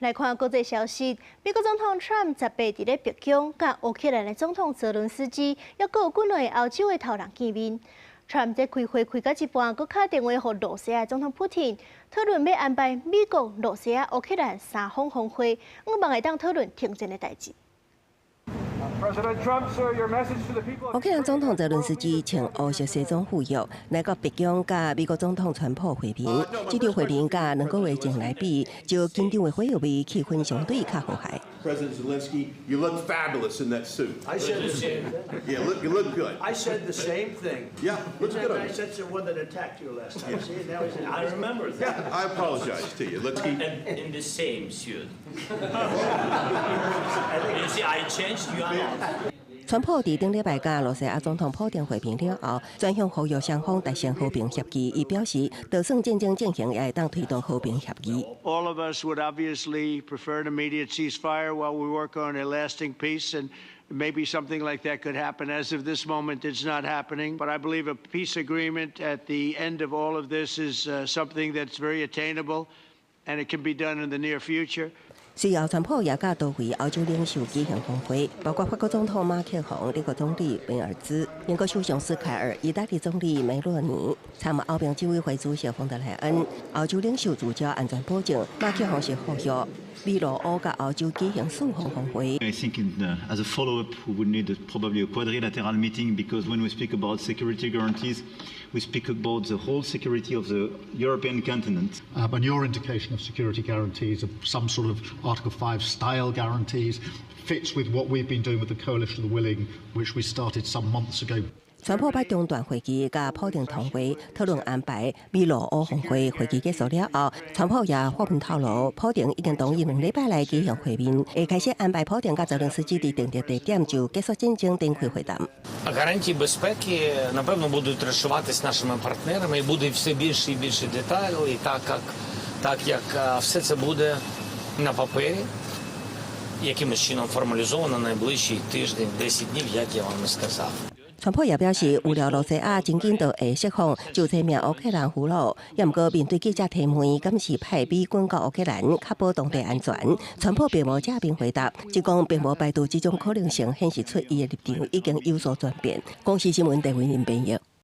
來看國際消息，美國總統川普18佇咧白宮，佮烏克蘭的總統澤倫斯基，猶閣有幾個歐洲的頭人見面。川普這開會開到一半，閣敲電話予羅西亞總統普廷，討論欲安排美國、羅西亞、烏克蘭三方峰會，向望會當討論停戰的代誌。烏克蘭總統澤倫斯基穿烏色西裝赴約，來到白宮佮美國總統川普會面。這場會面佮2個月前來比，就緊張的火藥味，氣氛相對較和諧。 President Zelensky, you look fabulous in that suit. I said the same thing. Yeah, you look good. I said the same thing. Yeah, looks good on you. That's the one that attacked you last time. See, now he's I remember that. Yeah, I apologize to you. Let's keep And in the same suit. You see, I changed, you are not. 川普佇頂禮拜佮羅西亞總統普丁會面了後，轉向呼籲雙方達成和平協議。伊表示，就算戰爭進行，也會當推動和平協議。 All of us would obviously prefer an immediate ceasefire while we work on a lasting peace, and maybe something like that could happen. As of this moment, it's not happening. But I believe a peace agreement at the end of all of this is something that's very attainable, and it can be done in the near future. 隨後，川普也佮多位歐洲領袖舉行峰會，包括法國總統馬克宏、德國總理梅爾茲、英國首相斯凱爾、意大利總理梅洛尼、參歐盟執委會主席馮德萊恩、歐洲領袖聚焦安全保證。馬克宏是呼籲美羅烏佮歐洲舉行四方峰會。 I think as a follow-up, we would need probably a quadrilateral meeting because when we speak about security guarantees, we speak about the whole security of the European continent. And your indication of security guarantees, of some sort of Article 5 style guarantees, fits with what we've been doing with the Coalition of the Willing, which we started some months ago. 川普捌中斷會議，佮普丁通話討論安排美羅烏峰會。會議結束了後，川普也發文透露，普丁已經同意2禮拜內舉行會面，會開始安排普丁佮澤倫斯基佇定的地點就結束戰爭展開會談。 Гарантії безпеки, напевно, будуть розшиватись нашими партнерами, і буде все більше і більше деталей, так як все це буде на папері, якимось чином формалізовано найближчий тиждень, 10 днів, як я вам і сказав. 川普也表示，預料羅西亞真緊就會釋放就這名烏克蘭俘虜，也毋過面對記者提問，敢是派美軍到烏克蘭確保當地安全？川普並無正面回答，只講並無排除這種可能性，顯示出伊的立場已經有所轉變。公視新聞鄭偉林編譯。